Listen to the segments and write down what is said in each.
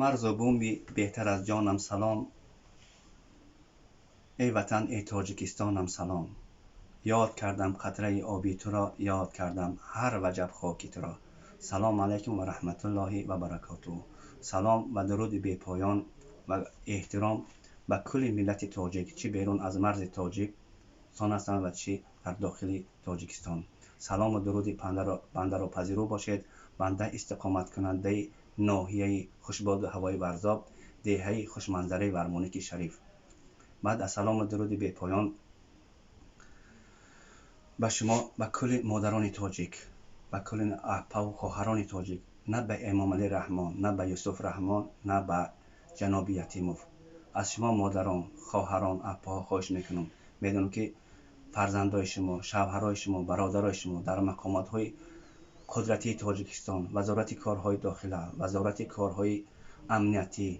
Марзу буми беҳтар аз ҷонам салом, эй Ватан, эй Тоҷикистонам салом. Ёд кардам қатраи оби туро, ёд кардам ҳар ваҷаб хоки туро. Салом алайкум ва раҳматуллоҳи ва баракотуҳ. Салом ва дуруди бепоён ва эҳтиром ба кулли миллати тоҷик, чӣ берун аз марзи Тоҷикистон ҳастанд ва чӣ дар дохили Тоҷикистон. Салому дуруди бандаро пазиро бошед. Банда истиқоматкунандаи ноҳияи хушбоду ҳавои Варзоб, деҳаи хушманзараи Вармоники Шариф. Баъд аз салому дуруди бепоён ба шумо, ба кулли модарони тоҷик, ба кулли апаву хоҳарони тоҷик, на ба Эмомалӣ Раҳмон, на ба Юсуф Раҳмон, на ба ҷаноби Ятимов, аз шумо модарон, хоҳарон, апаҳо хоҳиш мекунам. Медонам, ки фарзандои шумо, шавҳарои шумо, бародарои шумо дар мақомотҳои қудратии Тоҷикистон, Вазорати корҳои дохила, Вазорати корҳои амниятӣ,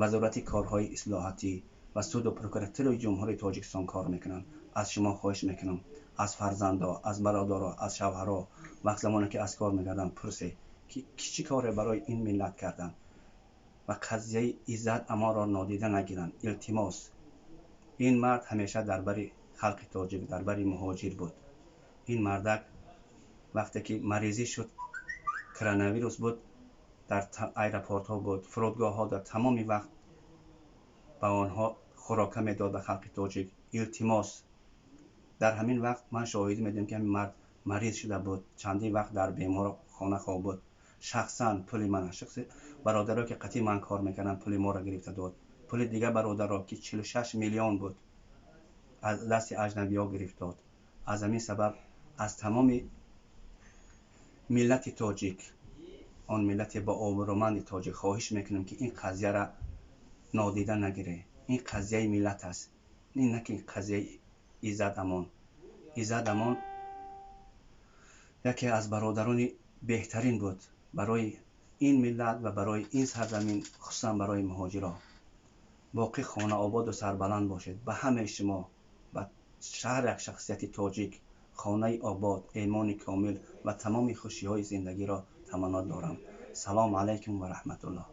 Вазорати корҳои ислоҳотӣ ва суду прокуратураи Ҷумҳурии Тоҷикистон кор мекунанд. Аз шумо хоҳиш мекунам, аз фарзандо, аз бародаро, аз шавҳаро вақт замоне ки аз кор мегарданд, пурсе, ки чӣ коре барои ин миллат карданд ва қазияи Иззат Амонро нодида нагиранд. Илтимос. Ин мард ҳамеша дар бари халқи тоҷик, дар бари муҳоҷир буд. Ин мардак вақте ки маризӣ шуд, коронавирус буд, дар аэропортҳо буд, фурудгоҳҳо, дар тамоми вақт ба онҳо хӯрока медод, ба халқи тоҷик. Илтимос, дар ҳамин вақт ман шоҳидӣ медиҳам, ки ҳамин мард мариз шуда буд, чандин вақт дар беморхона хоб буд. Шахсан пули ман, шахси бародаро, ки қатъи ман кор мекарданд, пули моро гирифта дод. Пули дигар бародаро, ки 46 миллион буд, аз дасти аҷнабиҳо гирифт дод. Аз ҳамин сабаб аз тамоми миллати тоҷик, он миллати ба обрӯманди тоҷик хоҳиш мекунем, ки ин қазияра нодида нагире. Ин қазияи миллат аст, ин на ки қазияи Иззат Амон. Иззат Амон яке аз бародарони беҳтарин буд барои ин миллат ва барои ин сарзамин, хусусан барои муҳоҷиро. Боқӣ хонаободу сарбаланд бошед. Ба ҳамаи шумо, ба ҳар як шахсияти тоҷик хонаи обод, эъмони комил ва тамоми хушиҳои зиндагиро таманно дорам. Салому алайкум ва раҳматуллоҳ.